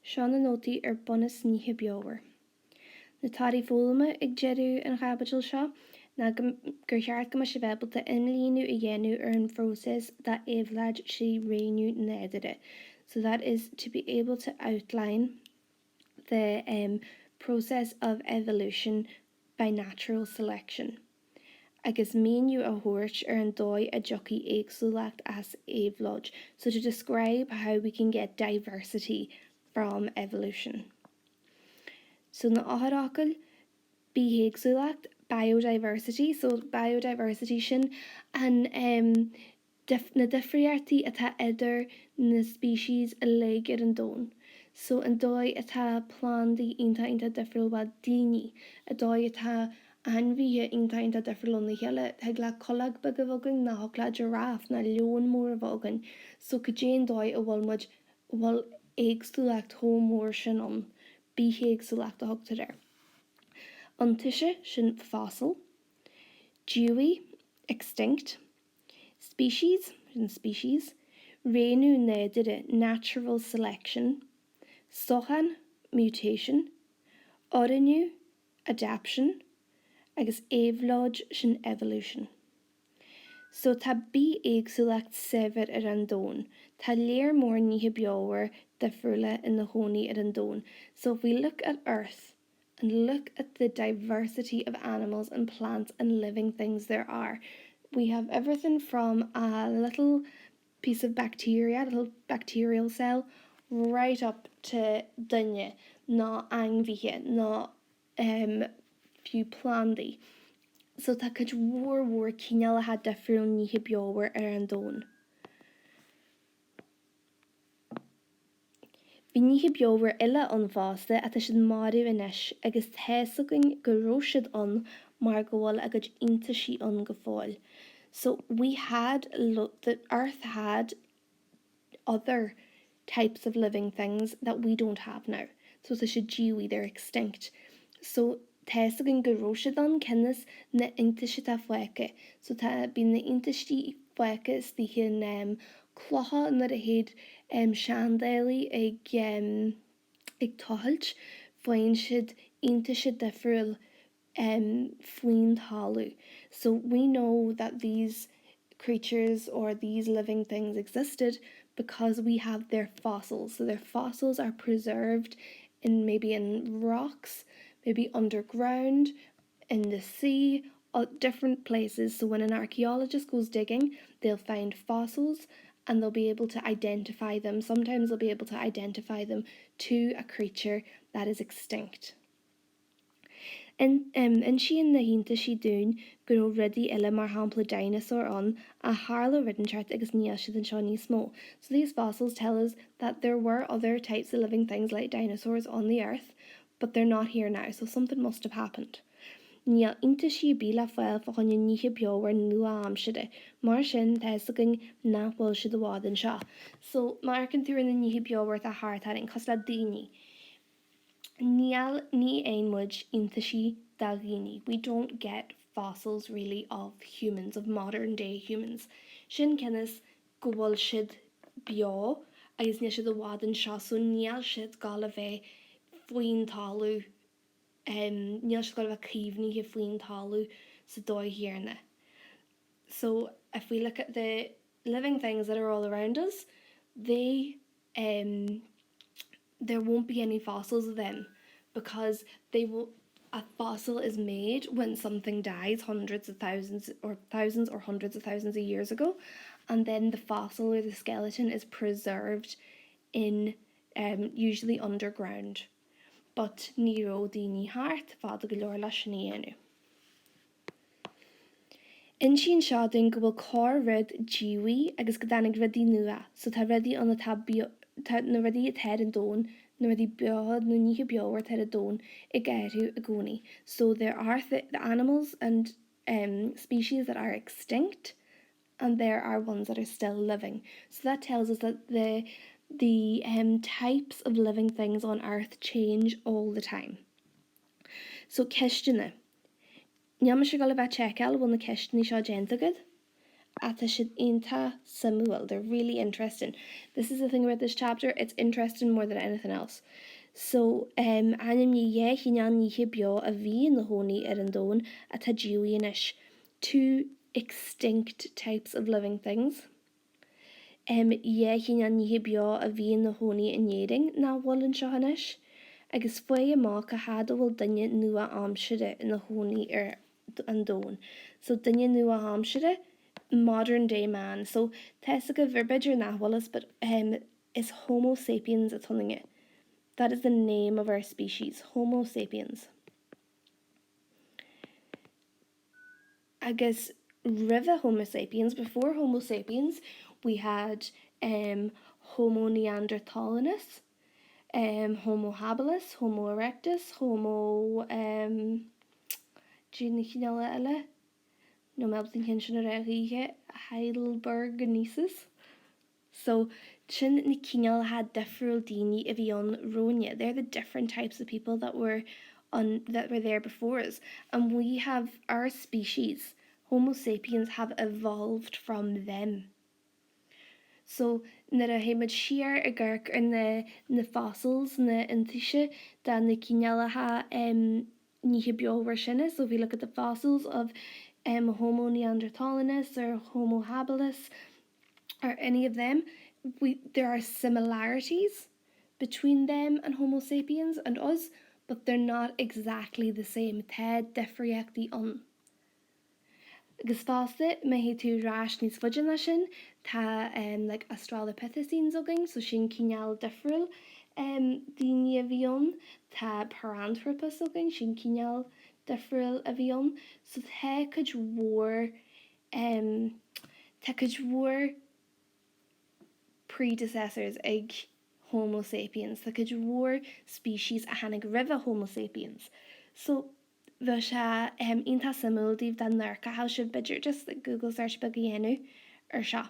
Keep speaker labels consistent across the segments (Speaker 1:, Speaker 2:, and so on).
Speaker 1: Seo na nótaí ar bunús nithe beomhar. Na torthaí foghlama ag deireadh an chaibidil seo ná gur cheart go mbeadh sibh ábalta imlíniú a dhéanamh ar an phróiseas d'éabhlóid trí roghnú nádúrtha so that is to be able to outline the um process of evolution by natural selection agus míniú a thabhairt ar an dóigh a dtiocfaidh éagsúlacht as éabhlóid, so to describe how we can get diversity from evolution. So na eochairfhocail, bithéagsúlacht, biodiversity, so biodiversity sin an em na difríochtaí atá idir na species uilig ar an domhan. So an dóigh atá plandaí iontach iontach difriúil ó daoine, an dóigh atá ainmhithe iontach iontach difriúil óna chéile. Thig le coileog beag a bheith againn nó thig le giraffe nó leon mór a bheith againn. So cad é an dóigh a bhfuil muid, a bhfuil éagsúlacht chomh mór sin ann? Bithéagsúlacht a thugtar air. Iontaise, sin fossil. Díothaigh, extinct. Species, sin species, roghnú nádúrtha, natural selection, sochan, mutation, oiriúnú, adaption, agus éabhlóid, sin evolution. So tá bithéagsúlacht saibhir ar an domhan. Tá léar mór nithe beomhar difriúla ina chónaí ar an domhan. So if we look at Earth, and look at the diversity of animals and plants and living things there are. We have everything from a little piece of bacteria, a little bacterial cell, right up to duine nó ainmhithe nó um, fiú plandaí. So tá cuid mhór mhór cineálacha difriúil nithe beomhar ar an domhan. Bhí nithe beomhar eile ann fosta ach tá siad marbh anois agus tá's againn go raibh siad ann mar go bhfuil a gcuid iontaisí ann go fóill. So we had the earth had other types of living things that we don't have now. So tá siad díothaí, they're extinct. So tá's againn go raibh siad ann cionn is na iontaisí atá fágtha. So tá, bíonn na iontaisí fágtha istigh in em clocha nuair a théid em seandálaí ag em ag tochailt, faigheann siad iontaise difriúil em faoin talamh. So we know that these creatures or these living things existed because we have their fossils. So their fossils are preserved in maybe in rocks, maybe underground, in the sea, different places. So when an archaeologist goes digging, they'll find fossils and they'll be able to identify them. Sometimes they'll be able to identify them to a creature that is extinct. Insíonn na hiontaisí dúinn go raibh rudaí eile, mar shampla dinosaur ann, ach tharla rud inteacht agus níl siad anseo níos mó. So these fossils tell us that there were other types of living things like dinosaurs on the earth, but they're not here now, so something must have happened. Níl iontaisí ar bith le fáil fá choinne nithe beomhar nua-aimsire, mar sin tá fhios againn nach bhfuil siad i bhfad anseo. So má amharcann tú ar na nithe beomhar atá thart orainn, cosúil le daoine, Níl, ní fhaigheann muid iontaisí de dhaoine, we don't get fossils really of humans, of modern day humans. Sin cionn is go bhfuil siad beo agus níl siad i bhfad anseo so níl siad ag gabháil a bheith faoin talamh, níl siad ag gabháil a bheith caomhnaithe faoin talamh sa dóigh chéanna. So if we look at the living things that are all around us, they um, there won't be any fossils of them because they will a fossil is made when something dies hundreds of thousands or thousands or hundreds of thousands of years ago and then the fossil or the skeleton is preserved in um, usually underground but ní raibh daoine thart fada go leor leis sin a dhéanamh. Insíonn seo dúinn go bhfuil corr-rud díothaí agus go dtáinig rudaí nua, so tá rudaí ann atá beo, tá na rudaí atá ar an domhan, na rudaí beo, na nithe beomhar atá ar an domhan ag athrú i gcónaí. So there are the animals and um species that are extinct and there are ones that are still living. So that tells us that the the um types of living things on earth change all the time. So ceisteanna. Níl mise ag dul a bheith ag seiceáil an bhfuil na ceisteanna seo déanta agat. Ach tá siad iontach suimiúil, they're really interesting. This is the thing about this chapter, it's interesting more than anything else. So, em, ainmnigh 2 chineál nithe beo a bhí ina chónaí ar an domhan atá díothaithe anois, two extinct types of living things. Em, 2 chineál nithe beo a bhí ina chónaí in Éirinn nach bhfuil anseo anois. Agus faigh amach cá fhad a bhfuil duine nua-aimsire ina chónaí ar an domhan. So duine nua-aimsire, modern day man. So tá fhios agaibh, or b'fhéidir nach bhfuil fhios, but em is Homo sapiens atá ionainne. That is the name of our species, Homo sapiens. Agus roimhe Homo sapiens, before Homo sapiens, we had em Homo neanderthalensis, em Homo habilis, Homo erectus, Homo em Cad iad na cineálacha eile, níl mé ábalta an ceann sin a rá choíche, Heidelbergensis. So, sin na cineálacha difriúil daoine a bhí ann romhainne, they're the different types of people that were on, that were there before us and we have, our species, Homo sapiens have evolved from them. So, nuair a théimid siar ag amharc ar na na fossils, na iontaise de na cineálacha em nithe beomhar sin, so if we look at the fossils of em Homo neanderthalensis or Homo habilis or any of them, we, there are similarities between them and Homo sapiens and us, but they're not exactly the same, tá difríochtaí ann. Agus fosta, má théann tú ar ais níos faide ná sin, tá like Australopithecines againn, so sin cineál difriúil daoine a bhí ann. Tá Paranthropus againn, sin cineál difriúil a bhí ann. So tá cuid mhór, tá cuid mhór predecessors ag Homo sapiens, tá cuid mhór species a tháinig roimhe Homo sapiens. So Bheadh sé iontach suimiúil daoibh dá n-amharcfadh sibh, b'fhéidir, just like Google search beag a dhéanamh ar seo.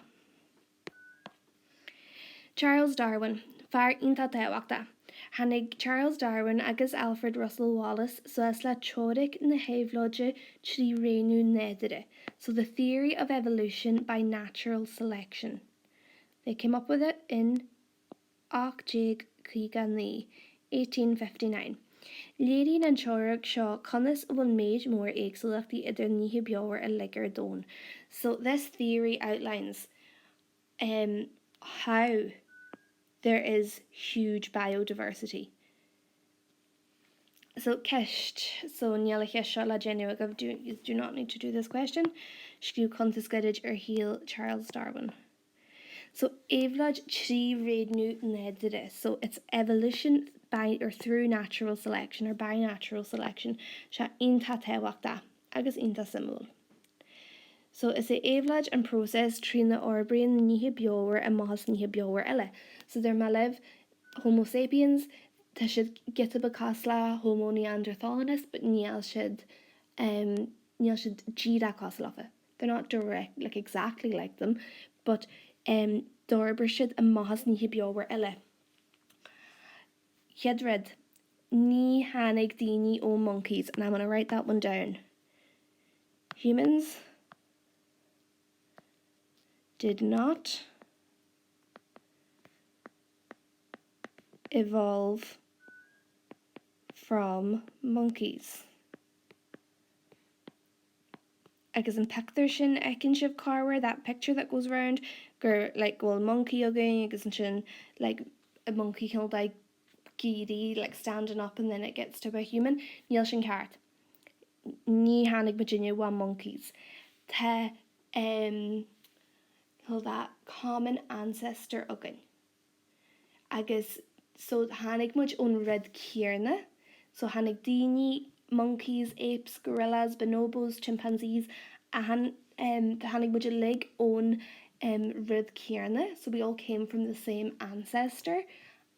Speaker 1: Charles Darwin, fear iontach tábhachtach. Tháinig Charles Darwin agus Alfred Russel Wallace suas le teoiric na héabhlóide trí roghnú nádúrtha, so the theory of evolution by natural selection. They came up with it in 1859, 1859. Léiríonn an teoiric seo conas a bhfuil méid mór éagsúlachtaí idir nithe beomhar uilig ar domhan. So this theory outlines um how there is huge biodiversity. So ceist, so níl an cheist seo le déanamh agaibh, do, you do not need to do this question. Scríobh cuntas gairid ar shaol Charles Darwin. So, éabhlóid trí roghnú nádúrtha. So, it's evolution by or through natural selection or by natural selection. Sé iontach tábhachtach agus iontach suimiúil. So, is é éabhlóid an próiseas trína fhorbraíonn nithe beomhar amach as nithe beomhar eile. So, deir mé libh, Homo sapiens, tá siad giota beag cosúil le Homo neanderthalensis but níl siad, um, níl siad díreach cosúil leofa. they're not direct, like exactly like them, but em d'fhorbair siad amach as nithe beomhar eile. Chéad rud, ní tháinig daoine ó monkeys, and I'm gonna write that one down, humans did not evolve from monkeys. Agus an pictiúr sin a fheiceann sibh corruair, that picture that goes round, gur like go bhfuil moncaí againn agus ansin like a moncaí cineál de ag éirí like standing up and then it gets to a human, níl sin ceart. Ní tháinig muidinne ó monkeys. Tá em cineál de common ancestor againn. Agus so tháinig muid ón rud céarna, so tháinig daoine, monkeys, apes, gorillas, bonobos, chimpanzees, achan em tháinig muid uilig ón em rud céarna, so we all came from the same ancestor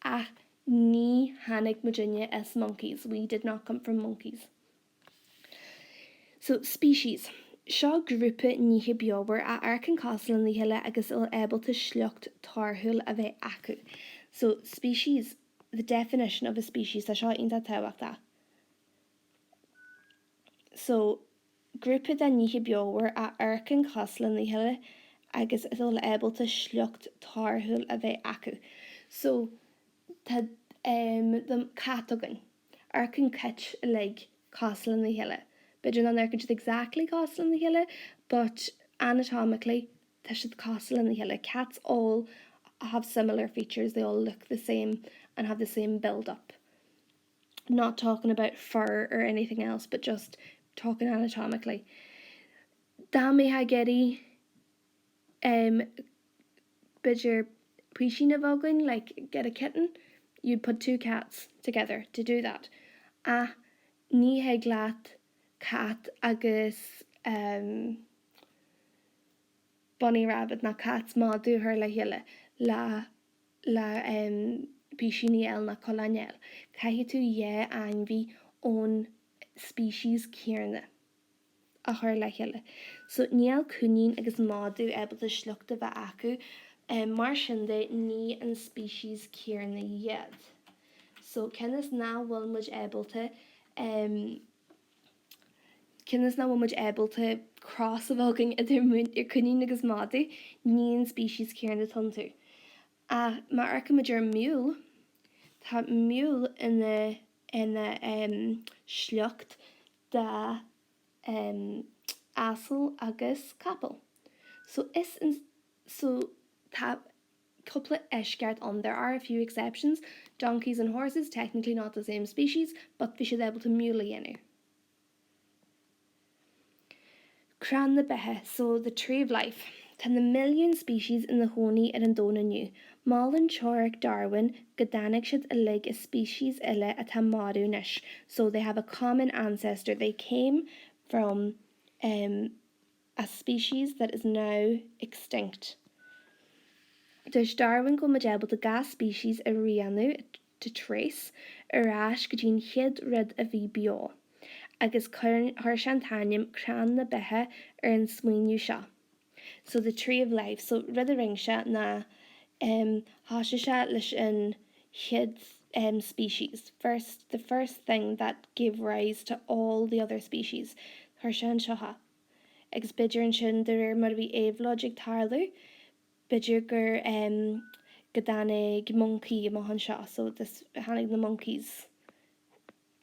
Speaker 1: ach ní tháinig muidinne as monkeys, we did not come from monkeys. So, species. Seo grúpa nithe beomhar a amharcann cosúil lena chéile agus a bhfuil ábalta sliocht torthúil a bheith acu. So, species, the definition of a species, tá seo iontach tábhachtach. So, grúpa de nithe beomhar a amharcann cosúil lena chéile. Agus a bhfuil ábalta sliocht torthúil a bheith acu. So, tá em cat againn. Amharcann cait uilig cosúil lena chéile. B'fhéidir nach n-amharcann siad exactly cosúil lena chéile but anatomically tá siad cosúil lena chéile. Cats all have similar features, they all look the same and have the same build up. Not talking about fur or anything else but just talking anatomically. Dá mbeifeá ag iarraidh em b'fhéidir puisín a bheith againn like get a kitten, you'd put two cats together to do that. Ach ní thig leat cat agus em bunny rabbit nó cat 's madadh a chur le chéile le le em puisíní a fháil nó coileáin a fháil. Caithfidh tú dhá ainmhí ón species céarna. a chur le chéile. So níl coinín agus madadh ábalta sliocht a bheith acu, mar sin de ní an species céarna iad. So cionn is nach bhfuil muid ábalta cionn is nach bhfuil muid ábalta cross a bheith againn idir coinín agus madadh, ní an species céarna atá iontu. Ach má amharcann muid ar mule, tá mule ina ina sliocht de asal agus capall. So is so tá cúpla eisceacht ann, there are a few exceptions, donkeys and horses, technically not the same species, but bhí siad ábalta mule a dhéanamh. Crann na beatha, so the tree of life. Tá na milliúin species ina chónaí ar an domhan inniu. Molann teoiric Darwin go dtáinig siad uilig as species eile atá marbh anois, so they have a common ancestor, they came from um a species that is now extinct. Dúirt Darwin go bhfuil muid ábalta gach species a rianú, to trace, ar ais go dtí an chéad rud a bhí beo, agus chuir sé an t-ainm crann na beatha ar an smaoineamh seo. So the tree of life, so rud a rinne sé ná em thosaigh sé leis an chéad em species, first, the first thing that gave rise to all the other species, chuir sé anseo é. Agus b'fhéidir ansin de réir mar a bhí éabhlóid ag tarlú, b'fhéidir gur em go dtáinig moncaí amach anseo, so this, tháinig na monkeys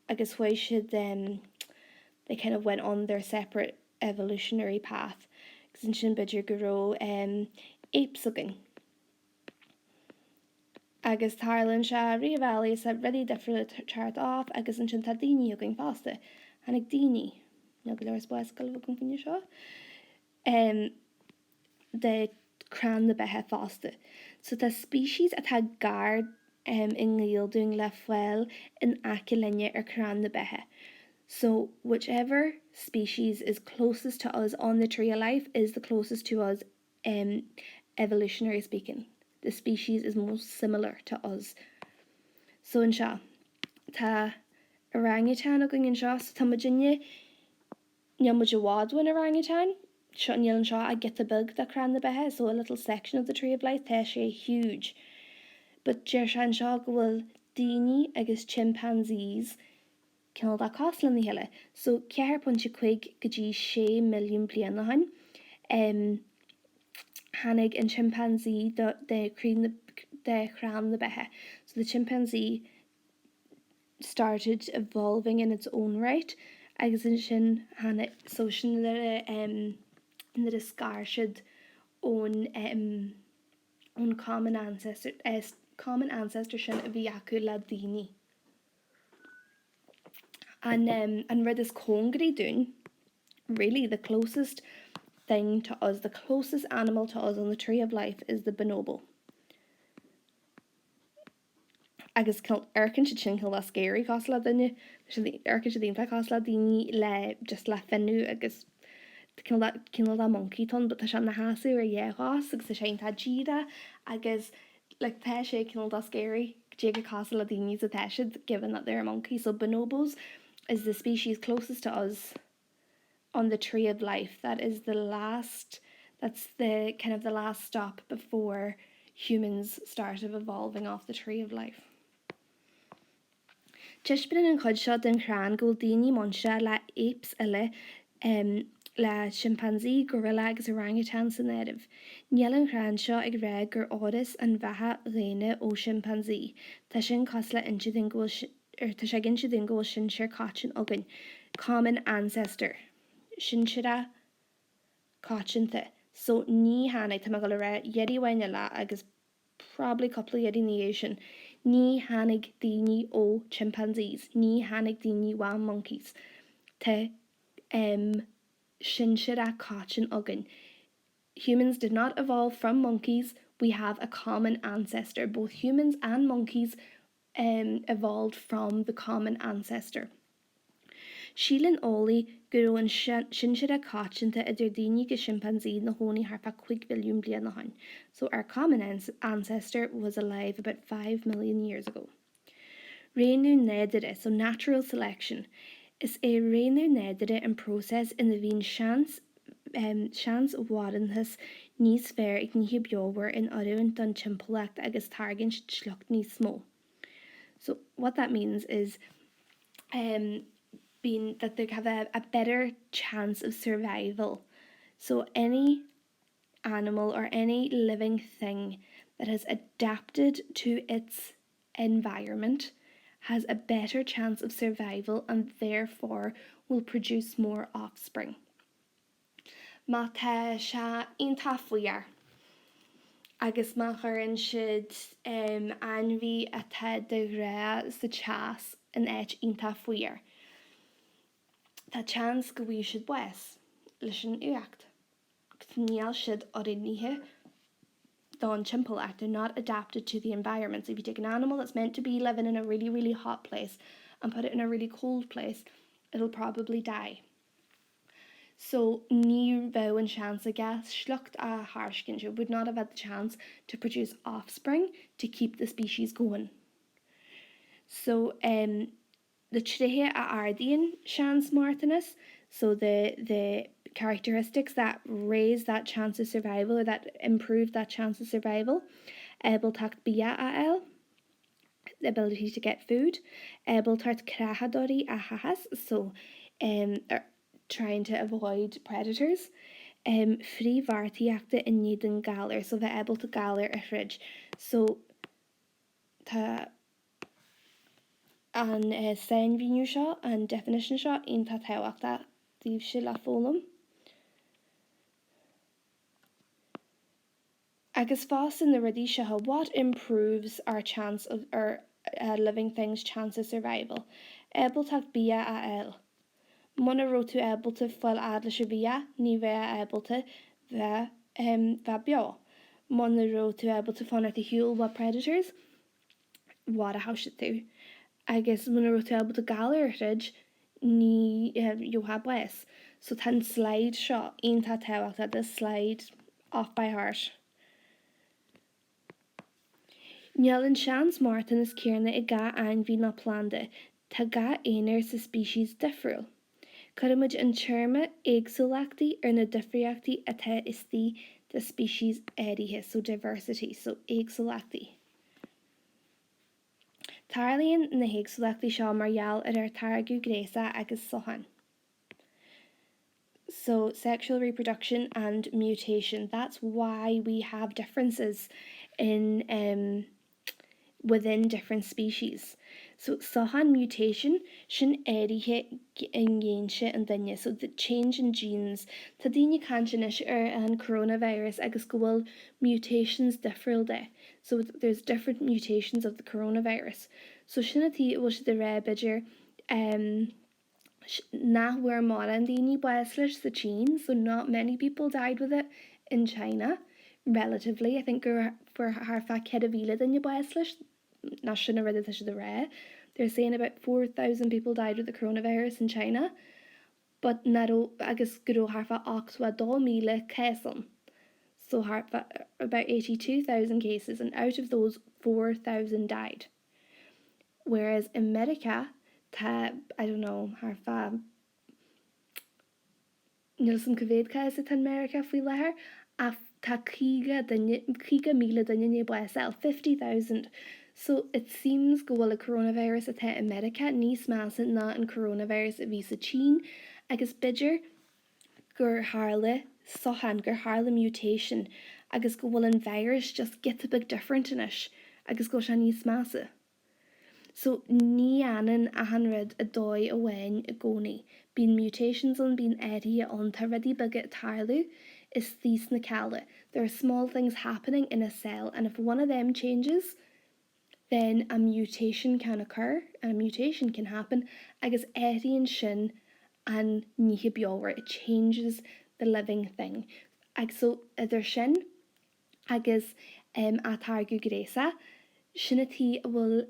Speaker 1: agus chuaigh siad em they kind of went on their separate evolutionary path agus ansin b'fhéidir go raibh em apes againn. Agus tarlaíonn sé ríomh is rudaí difriúla teacht off agus ansin tá daoine againn fosta. Tháinig daoine, níl go leor spáis agam faoin seo. Em de crann na beatha fosta. So tá species atá gar i ngaol dúinn le fáil in aice linne ar crann na beatha. So whichever species is closest to us on the tree of life is the closest to us um evolutionary speaking. The species is most similar to us. So anseo tá orangutan againn anseo so tá muidinne Níl muid i bhfad ón orangutan. Seo, níl anseo ach giota beag de chrann na beatha, so a little section of the tree of life, tá sé huge. But deir sé anseo go bhfuil daoine agus chimpanzees cineál de cosúil lena chéile. So 4.5 go dtí 6 milliún bliain ó shin, em, tháinig an chimpanzee de, de, de chrann na beatha. So the chimpanzee started evolving in its own right agus ansin tháinig so sin nuair a em nuair a scar siad ón em ón common ancestor eh common ancestor sin a bhí acu le daoine. An em an rud is cóngaraí dúinn really the closest thing to us the closest animal to us on the tree of life is the bonobo. Agus amharcann siad sin cineál scary cosúil le duine, amharcann siad iontach cosúil le daoine le just le fionnadh agus cineál cineál de monkey atá ann but tá sé ina sheasamh ar dhá chos agus tá sé iontach díreach agus like tá sé cineál de scary cé chomh cosúil le daoine is atá siad given that they're a monkey so bonobos is the species closest to us on the tree of life that is the last that's the kind of the last stop before humans started evolving off the tree of life. Taispeánann an chuid seo den chrann go bhfuil daoine muinteartha le apes eile. Le chimpanzee, gorilla agus orangutan san áireamh. Níl an crann seo ag rá gur fhóras an bheatha dhaonna ó chimpanzee. Tá sin cosúil le inse dúinn go bhfuil or tá sé ag inse dúinn go bhfuil sinsear coiteann againn. Common ancestor. Sinsearach coitianta. So ní tháinig, tá mé ag dul a rá iarraidh amháin eile agus probably cúpla iarraidh ina dhiaidh sin, ní tháinig daoine ó chimpanzees, ní tháinig daoine ó monkeys. Tá em sinsearach coiteann againn. Humans did not evolve from monkeys, we have a common ancestor. Both humans and monkeys em evolved from the common ancestor. Síleann eolaí go raibh an sinsearach coitianta idir daoine agus chimpanzee ina chónaí thart fá 5 mhilliún bliain ó shin. So our common ancestor was alive about 5 million years ago. Roghnú nádúrtha, so natural selection. Is é roghnú nádúrtha an próiseas ina mbíonn seans seans mharthanachais níos fearr ag nithe beomhar in oiriúint don timpeallacht agus táirgeann siad sliocht níos mó. So what that means is um being that they have a, a better chance of survival. So any animal or any living thing that has adapted to its environment has a better chance of survival and therefore will produce more offspring. Má tá sé iontach fuar agus má chuireann siad ainmhí atá de ghnáth sa teas in áit iontach fuar, tá seans go bhfaighidh siad bás leis an fhuacht. Níl siad oiriúnaithe don timpeallacht, they're not adapted to the environment. So if you take an animal that's meant to be living in a really, really hot place and put it in a really cold place, it'll probably die. So ní bheadh an seans aige sliocht a thairiscint, it would not have had the chance to produce offspring to keep the species going. So um, na tréithe a ardaíonn seans marthanais, so the, the characteristics that raise that chance of survival or that improve that chance of survival, ábaltacht bia a fháil. the ability to get food, ábaltacht creachadóirí a sheachaint, so um trying to avoid predators, um frithbheartaíochta in éadan galar, so bheith ábalta galar a throid. So tá an sainmhíniú seo, an definition seo, iontach tábhachtach daoibhse le foghlaim. Agus fosta na rudaí seo, what improves our chance of, or a living thing's chance of survival? Ábaltacht bia a fháil. Muna raibh tú ábalta fáil fhad leis an bhia, ní bheifeá ábalta bheith, bheith beo. Muna raibh tú ábalta fanacht ar shiúl ó predators, mharódh siad tú. Agus muna raibh tú ábalta galar a throid, ní gheofá bás. So tá an slide seo iontach tábhachtach, this slide off by heart. Níl an seans marthanais céanna ag gach ainmhí ná planda. Tá gach aonar sa speiceas difriúil. Cuirimid an téarma éagsúlachtaí ar na difríochtaí atá istigh de speicis áirithe, so diversity, so éagsúlachtaí. Tarlaíonn na héagsúlachtaí seo mar gheall ar ár táirgeadh gnéasach agus socháin. So sexual reproduction and mutation, that's why we have differences in um, within different species. So socháin mutation, sin athruithe i ngéinte an duine, so the change in genes. Tá daoine ag caint anois ar an coronavirus agus go bhfuil mutations difriúil de. So there's different mutations of the coronavirus. So sin an tuige a bhfuil siad ag rá b'fhéidir um, nach bhfuair mórán daoine bás leis sa tSín, so not many people died with it in China, relatively. I think gur fuair thart fá 4,000 duine bás leis, nó sin an rud atá siad ag rá. They're saying about 4,000 people died with the coronavirus in China, but nach raibh, agus go raibh thart fá 82,000 cás ann. So thart fá about 82,000 cases and out of those 4,000 died. Whereas i Meiriceá tá, I don't know, thart fá, níl 'fhios a'm cá mhéad cás atá in Meiriceá faoi láthair ach tá 50 duine, 50,000 duine i ndiaidh bás a fháil, 50,000. So it seems go bhfuil an coronavirus atá i Meiriceá níos measa ná an coronavirus a bhí sa tSín agus b'fhéidir. Gur tharla sochan, gur tharla mutation agus go bhfuil an virus just giota beag different anois agus go bhfuil sé níos measa. So ní fhanann achan rud i dóigh amháin i gcónaí. Bíonn mutations ann, bíonn athruithe ann, tá rudaí beaga ag tarlú istigh sna cealla. There are small things happening in a cell and if one of them changes, then a mutation can occur and a mutation can happen agus athraíonn sin an nithe beomhar, it changes the living thing. Agus so idir sin agus atáirgeadh gnéasach, sin an tuige a bhfuil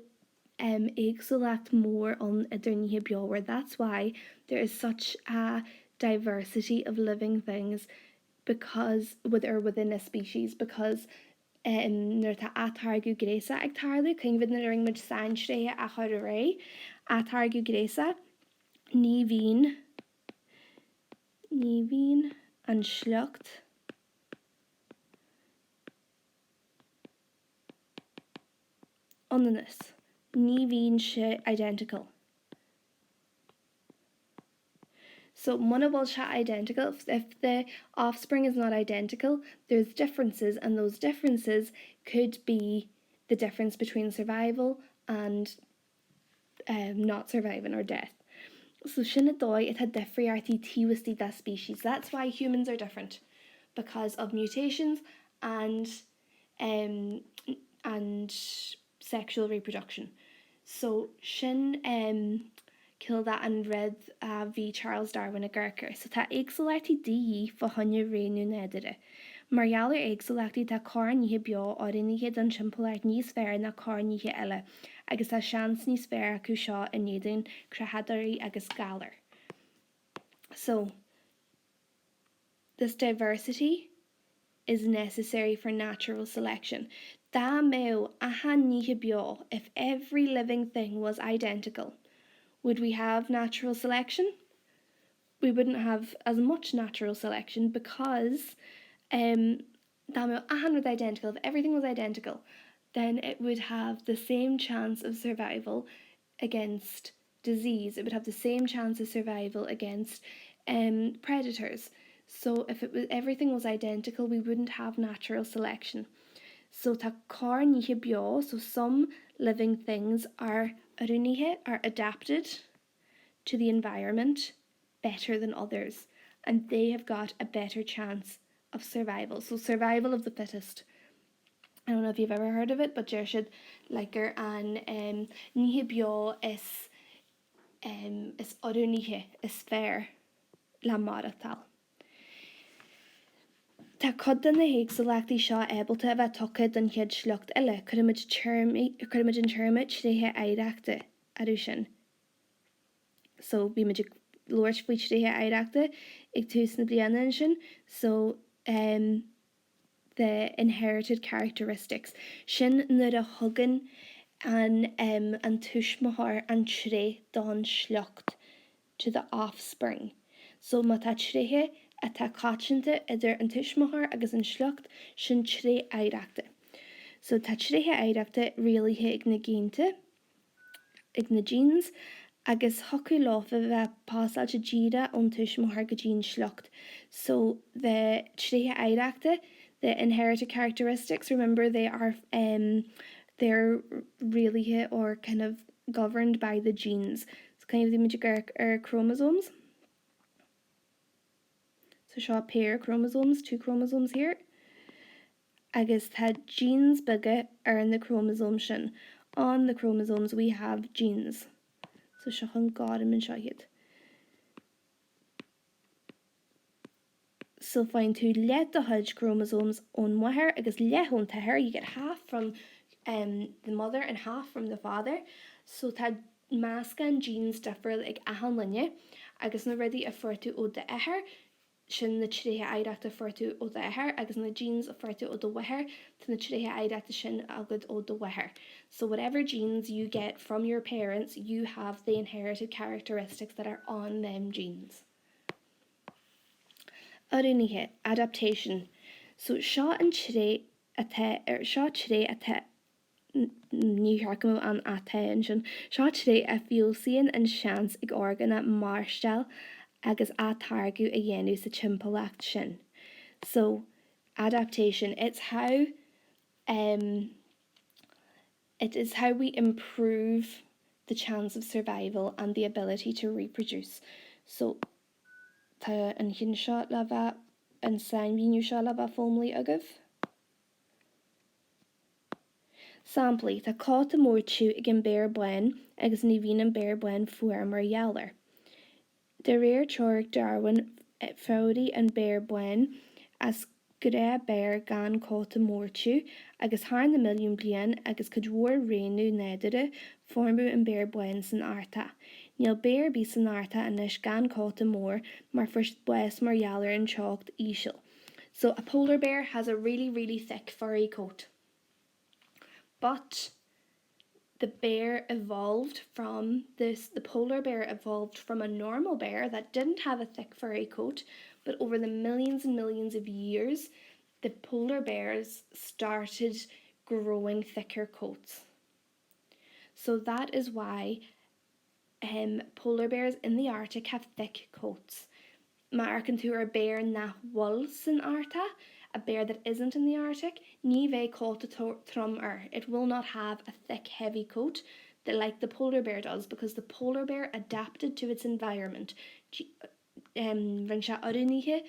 Speaker 1: éagsúlacht mór ann idir nithe beomhar, that's why there is such a diversity of living things because, or within a species, because nuair atá atáirgeadh gnéasach ag tarlú, cuimhnigh nuair a rinne muid saintréithe a chur ar aghaidh, atáirgeadh gnéasach, ní bhíonn, ní bhíonn an sliocht ionannas, ní bhíonn sé identical. So muna bhfuil sé identical, if the offspring is not identical, there's differences and those differences could be the difference between survival and um, not surviving or death. So sin an dóigh atá difríochtaí taobh istigh de species. That's why humans are different because of mutations and um, and sexual reproduction. So sin em cineál de an rud a bhí Charles Darwin ag amharc air. So tá éagsúlachtaí de dhíth fá choinne roghnú nádúrtha. Mar gheall ar éagsúlachtaí tá corr-nithe beo oiriúnaithe don timpeallacht níos fearr ná corr-nithe eile agus tá seans níos fearr acu seo in éadan creachadóirí agus galar. So. This diversity is necessary for natural selection. Dá mbeadh achan nithe beo, if every living thing was identical, would we have natural selection? We wouldn't have as much natural selection because um, dá mbeadh achan rud identical, if everything was identical, then it would have the same chance of survival against disease, it would have the same chance of survival against um, predators. So if it was, everything was identical, we wouldn't have natural selection. So tá corr-nithe beo, so some living things are oiriúnaithe, are adapted to the environment better than others and they have got a better chance of survival. So survival of the fittest. I don't know if you've ever heard of it, but deir siad like gur an um, nithe beo is um, is oiriúnaithe is fearr le maireachtáil. Tá cuid de na héagsúlachtaí seo ábalta a bheith tugtha don chéad sliocht eile. Cuirimid téarmaí, cuirimid an téarma tréithe oidhreachta orthu sin. So bhí muid ag labhairt faoi tréithe oidhreachta ag tús na bliana ansin. So um, the inherited characteristics, sin nuair a thugann an um an tuismitheoir an tréith don sliocht, to the offspring. So má tá tréithe atá coitianta idir an tuismitheoir agus an sliocht, sin tréith oidhreachta. So tá tréithe oidhreachta rialaithe ag na géinte. ag na genes agus thiocfadh leofa bheith pasáilte díreach ón tuismitheoir go dtí an sliocht. So the tréithe oidhreachta, the inherited characteristics, remember they are um they're rialaithe or kind of governed by the genes. So kind of bhí muid ag amharc ar chromosomes. So seo pair of chromosomes, two chromosomes here. Agus tá genes beaga ar na chromosomes sin. On the chromosomes we have genes. So seo an gorm anseo iad. So faigheann tú leath de chuid chromosomes ón máthair agus leath ón t-athair, you get half from um, the mother and half from the father. So tá meascán genes difriúil ag achan duine agus na rudaí a fuair tú ó d'athair, sin na tréithe oidhreachta a fuair tú ó d'athair agus na genes a fuair tú ó do mháthair, tá na tréithe oidhreachta sin agat ó do mháthair. So whatever genes you get from your parents, you have the inherited characteristics that are on them genes. Oiriúnuithe, adaptation. So seo an tréith atá ar, seo tréith atá Ní cheart go mbeadh an atá ansin. Seo tréith a fheabhsaíonn an seans ag orgánach maireachtáil. agus atáirgeadh a dhéanamh sa timpeallacht sin. So, adaptation, it's how um, it is how we improve the chance of survival and the ability to reproduce. So, tá an ceann seo le bheith, an sainmhíniú seo le bheith foghlamtha agaibh. Samplaí, Tá cóta mór tiubh ag an mbéar bán agus ní bhíonn an béar bán fuar mar gheall air. De réir teoiric Darwin fabhraigh an béar bán as gnáthbhéar gan cóta mór tiubh agus thar na milliúin bliain agus cuid mhór roghnú nádúrtha foirmeadh an béar bán san Artach. Níl béar ar bith san Artach anois gan cóta mór mar fuair siad bás mar gheall ar an teocht íseal. So a polar bear has a really really thick furry coat. But the bear evolved from this the polar bear evolved from a normal bear that didn't have a thick furry coat, but over the millions and millions of years, the polar bears started growing thicker coats. So that is why um, polar bears in the Arctic have thick coats. Má amharcann tú ar béar nach bhfuil san Artach, a bear that isn't in the Arctic, ní bheidh cóta trom air, it will not have a thick heavy coat that like the polar bear does because the polar bear adapted to its environment. Rinne sé oiriúnuithe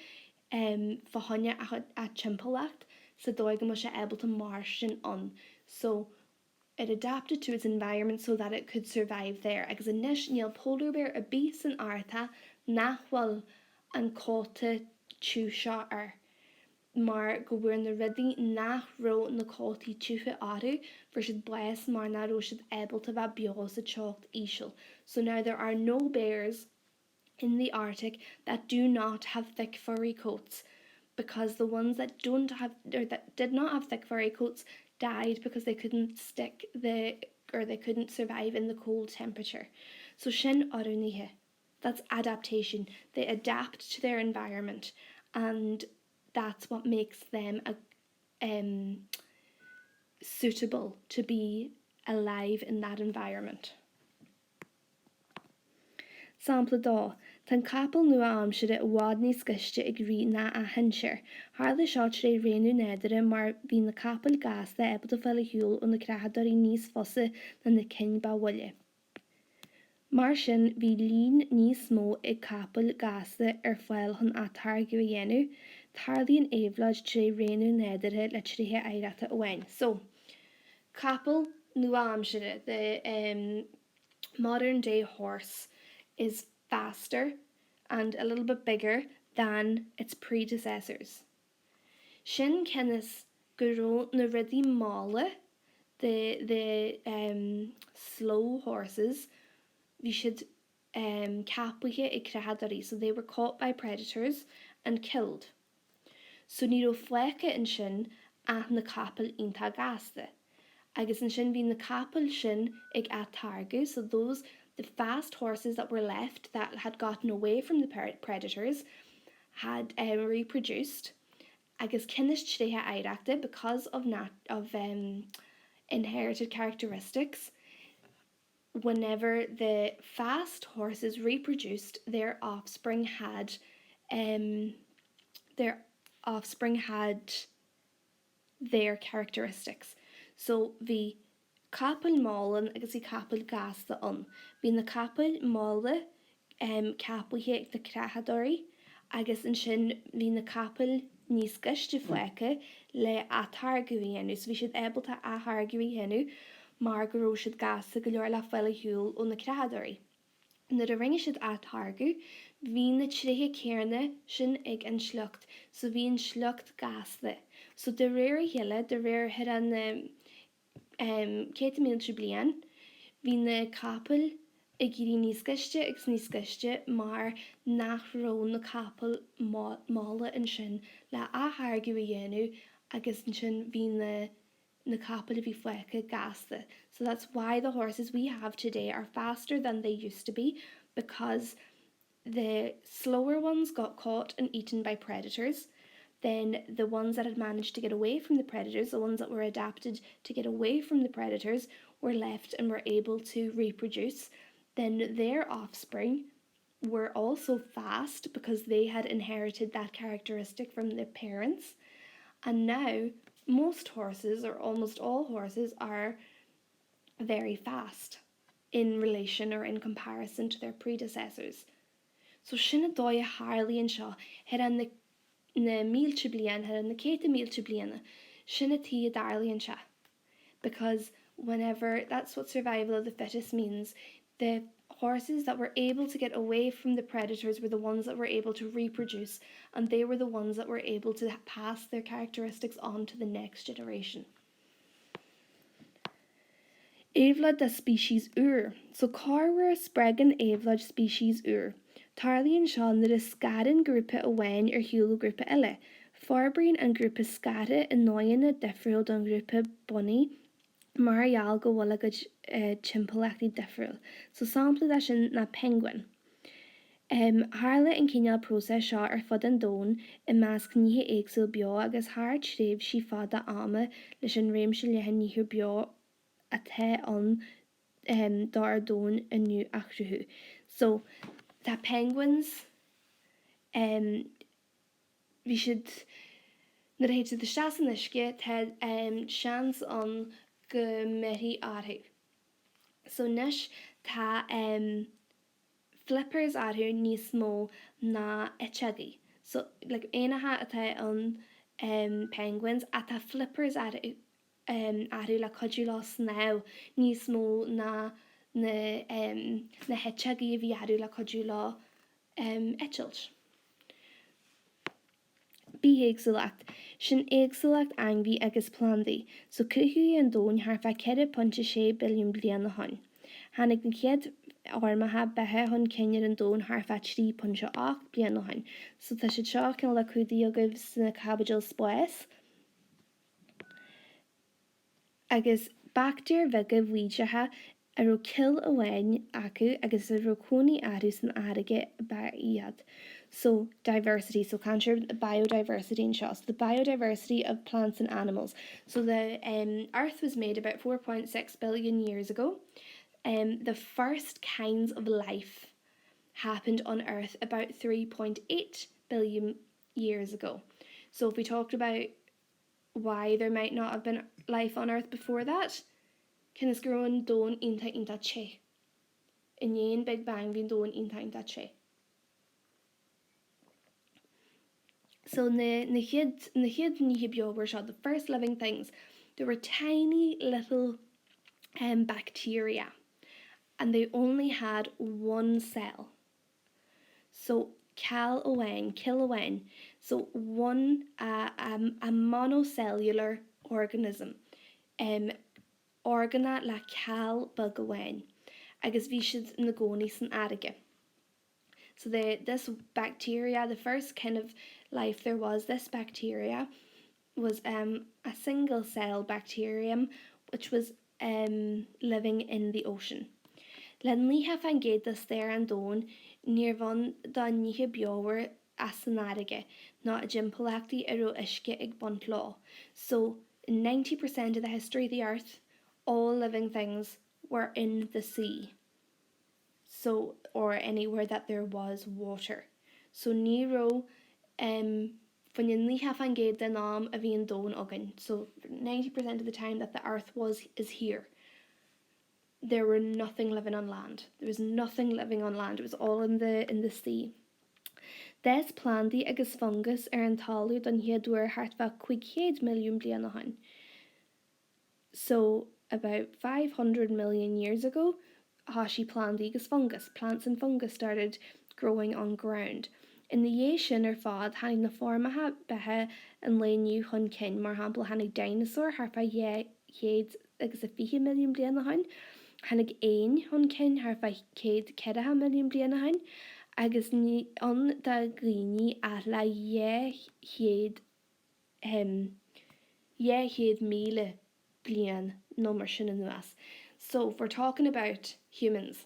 Speaker 1: fá choinne a timpeallacht sa dóigh go mbeadh sé ábalta mairstin ann. So, It adapted to its environment so that it could survive there agus anois níl polar bear ar bith san Artach nach bhfuil an cóta tiubh seo air mar go bhfuair na rudaí nach raibh na cótaí tiubha orthu, fuair siad bás mar nach raibh siad ábalta bheith beo sa teocht íseal. So now there are no bears in the Arctic that do not have thick furry coats because the ones that don't have or that did not have thick furry coats died because they couldn't stick the or they couldn't survive in the cold temperature. So sin oiriúnuithe. That's adaptation. They adapt to their environment and that's what makes them a, um, suitable to be alive in that environment. Sampla 2, Tá an capall nua-aimseartha i bhfad níos gaiste ag rith ná a shinsir. Tharla seo tré roghnú nádúrtha mar bhí na capaill gasta ábalta fáil ar shiúl ó na creachadóirí níos fusa ná na cinn ba mhoille. Mar sin bhí líon níos mó ag capaill gasta ar fáil chun atáirgeadh a dhéanamh. Tarlaíonn éabhlóid tré roghnú nádúrtha le tréithe oidhreachta amháin. So, capall nua-aimseartha, the um, modern day horse is faster and a little bit bigger than its predecessors. Sin cionn is go raibh na rudaí malla, the the um slow horses, bhí siad um ceapaithe ag creachadóirí, so they were caught by predators and killed. So ní raibh fágtha ansin ach na capaill iontach gasta. Agus ansin bhí na capaill sin ag atáirgeadh, so those, the fast horses that were left that had gotten away from the predators had um reproduced agus cionn is tréithe oidhreachta because of nat of um inherited characteristics whenever the fast horses reproduced their offspring had um their offspring had their characteristics. So bhí capaill mhalla ann agus bhí capaill gasta ann. Bhí na capaill mhalla em ceapaithe ag na creachadóirí agus ansin bhí na capaill níos gaiste fágtha le atáirgeadh a dhéanamh. So bhí siad ábalta atáirgeadh a dhéanamh mar go raibh siad gasta go leor le fáil ar shiúl ó na creachadóirí. Nuair a rinne siad atáirgeadh bhí na tréithe céanna sin ag an sliocht so bhí an sliocht gasta. So de réir a chéile, de réir thar na céadta mílte bliain, bhí na capaill ag éirí níos gaiste agus níos gaiste mar nach raibh na capaill malla ansin le atáirgeadh a dhéanamh agus ansin bhí na na capaill a bhí fágtha gasta. So that's why the horses we have today are faster than they used to be because the slower ones got caught and eaten by predators. Then the ones that had managed to get away from the predators, the ones that were adapted to get away from the predators, were left and were able to reproduce. Then their offspring were also fast because they had inherited that characteristic from their parents and now most horses or almost all horses are very fast in relation or in comparison to their predecessors. So sin an dóigh a tharlaíonn seo thar an na mílte bliain, thar na céadta mílte bliana, sin an tuige a dtarlaíonn sé. Because whenever, that's what survival of the fittest means, the horses that were able to get away from the predators were the ones that were able to reproduce and they were the ones that were able to pass their characteristics on to the next generation. Éabhlóid de speiceas úr. So corruair spreagann éabhlóid speiceas úr. Tarlaíonn seo nuair a scarann grúpa amháin ar shiúl ó ghrúpa eile. Forbraíonn an grúpa scartha i ndóigheanna difriúil don ghrúpa bunaidh mar gheall go bhfuil a gcuid timpeallachtaí difriúil. So sampla de sin ná penguin. Tharla an cineál próiseas seo ar fud an domhain i measc nithe éagsúil beo agus thar tréimhsí fada ama leis an réimse leathan nithe beo atá ann dár domhan inniu a chruthú. So, tá penguins, bhí siad, nuair a théid siad isteach san uisce tá seans ann go mbeirfidh orthu. So anois tá. flippers orthu níos mó ná eiteogaí. So, like, éanacha atá ann, em, penguins, ach tá flippers orthu, em, orthu le cuidiú leo snámh níos mó ná na, em, na heiteogaí a bhí orthu le cuidiú leo, em, eitilt. Bithéagsúlacht, Sin éagsúlacht ainmhí agus plandaí. So cruthaíodh an domhan thart fá 4.6 billiún bliain ó shoin. Tháinig na chéad fhoirmeacha beatha chun cinn ar an domhan thart fá 3.8 bliain ó shoin. So tá siad seo cineál de cumhdaithe agaibh sna caibidil spáis. Agus baictéir bheaga bhídeacha a raibh cill amháin acu agus a raibh cónaí orthu san fharraige ab ea iad. So, diversity, so caintear biodiversity anseo. So the biodiversity of plants and animals. So the um earth was made about 4.6 billion years ago. Um the first kinds of life happened on earth about 3.8 billion years ago. So if we talked about why there might not have been life on earth before that, cionn is go raibh an domhan iontach iontach te. I ndiaidh an Big Bang bhí an domhan iontach iontach te. So na na chéad na chéad nithe beomhar seo, the first living things, they were tiny little um bacteria and they only had one cell. So, ceall amháin, cill amháin. So, one, a, a, a monocellular organism. Em, orgánach le ceall beag amháin. Agus bhí siad ina gcónaí san fharraige. So the, this bacteria, the first kind of life there was, this bacteria was, em, a single cell bacterium which was em living in the ocean. Le 90% de stair an domhain, níorbh ann do nithe beomhar ach san fharraige, nó i dtimpeallachtaí a raibh uisce ag baint leo. So, 90% of the history of the earth, all living things were in the sea. So, or anywhere that there was water. So ní raibh em fá choinne 90% den am a bhí an domhan againn, so 90% of the time that the earth was, is here, there were nothing living on land. There was nothing living on land, it was all in the, in the sea. D'fhás plandaí agus fungas ar an talamh don chéad uair thart fá 500 milliún bliain ó shin. So about 500 million years ago thoisigh plandaí agus fungas, plants and fungus started growing on ground. Ina dhiaidh sin ar fad tháinig na foirmeacha beatha an lae inniu chun cinn, mar shampla tháinig dinosaur thart fá 220 milliún bliain ó shin, tháinig éin chun cinn thart fá 140 milliún bliain ó shin agus ní ann do dhaoine ach le 200 200,000 bliain nó mar sin anuas. So, if we're talking about humans,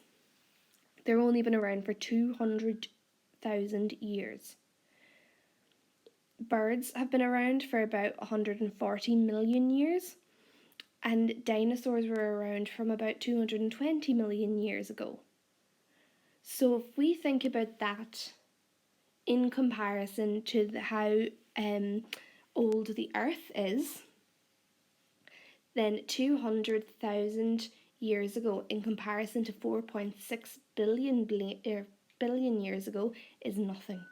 Speaker 1: they're only been around for 200,000 years. Birds have been around for about 140 million years and dinosaurs were around from about 220 million years ago. So if we think about that in comparison to the, how um, old the earth is, then 200,000 years ago in comparison to 4.6 billion er, billion years ago is nothing.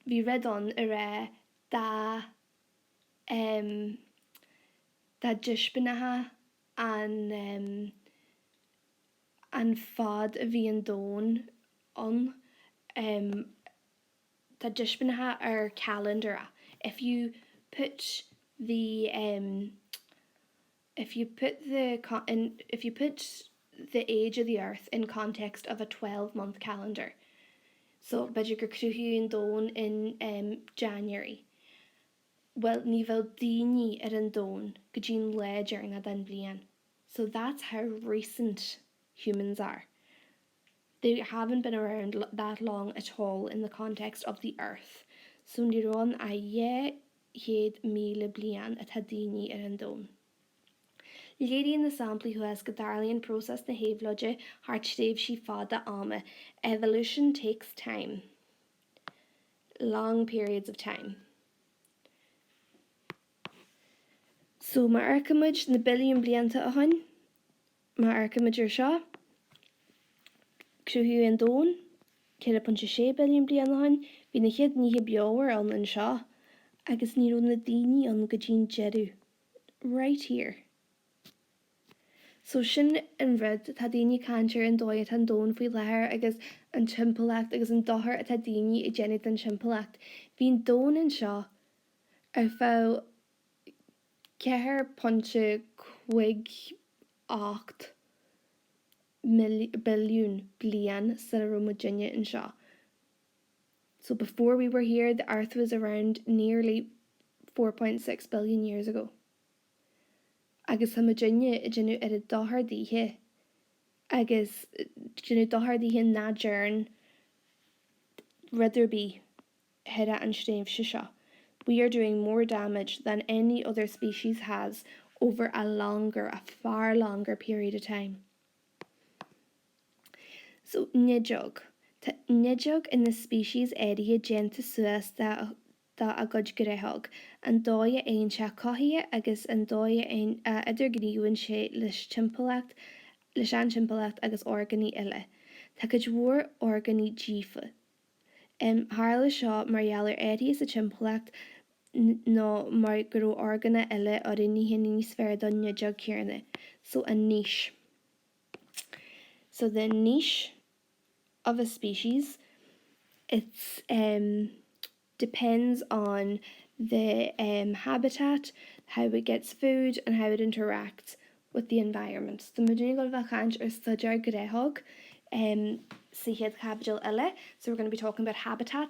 Speaker 1: Bhí rud ann a rá dá um, dá dtaispeánfá an um, an fad a bhí an domhan ann um, dá dtaispeánfá ar calendar é. If you put the um, if you put the in, if you put the age of the earth in context of a 12 month calendar. So b'fhéidir gur cruthaíodh an domhan in um, January. Well ní bheadh daoine ar an domhan go dtí an lá deireanach den bhliain. So that's how recent humans are. They haven't been around that long at all in the context of the earth. So ní raibh ann ach 200,000 bliain atá daoine ar an domhan. Léiríonn na samplaí thuas go dtarlaíonn próiseas na héabhlóide thar tréimhsí fada ama. Evolution takes time. Long periods of time. So má amharcaimid na billiúin blianta ó shin, má amharcaimid ar seo, cruthaíodh an domhan 4.6 billiún bliain ó shin, bhí na chéad nithe beomhar ann anseo agus ní raibh na daoine ann go dtí'n deireadh. Right here. So sin an rud, tá daoine ag caint ar an dóigh atá an domhan faoi láthair agus an timpeallacht agus an dochar atá daoine ag déanamh don timpeallacht. Bhí an domhan anseo ar feadh 4.58 billiún bliain sula raibh muidinne anseo. So before we were here, the earth was around nearly 4.6 billion years ago. Agus tá muidinne ag déanamh oiread dochar daoithe agus déanamh dochar daoithe nach dtearn rud ar bith thar an tréimhse seo. We are doing more damage than any other species has over a longer, a far longer period of time. So, nideog. Tá nideog ina species áirithe déanta suas de dá a gcuid gnáthóg, an dóigh a fhaigheann sé cothaithe agus an dóigh a idirghníomhaíonn sé leis timpeallacht leis an timpeallacht agus orgánaigh eile. Tá cuid mhór orgánaigh díofa. Tharla seo mar gheall ar athruithe sa timpeallacht nó mar go raibh orgánach eile oiriúnaithe níos fearr don nideog chéanna. So a niche. So the niche of a species it's um depends on the um habitat, how it gets food and how it interacts with the environment. So tá muid ag dul a bheith ag caint ar staidéar gnáthóg um sa chéad chaibidil eile so we're going to be talking about habitats.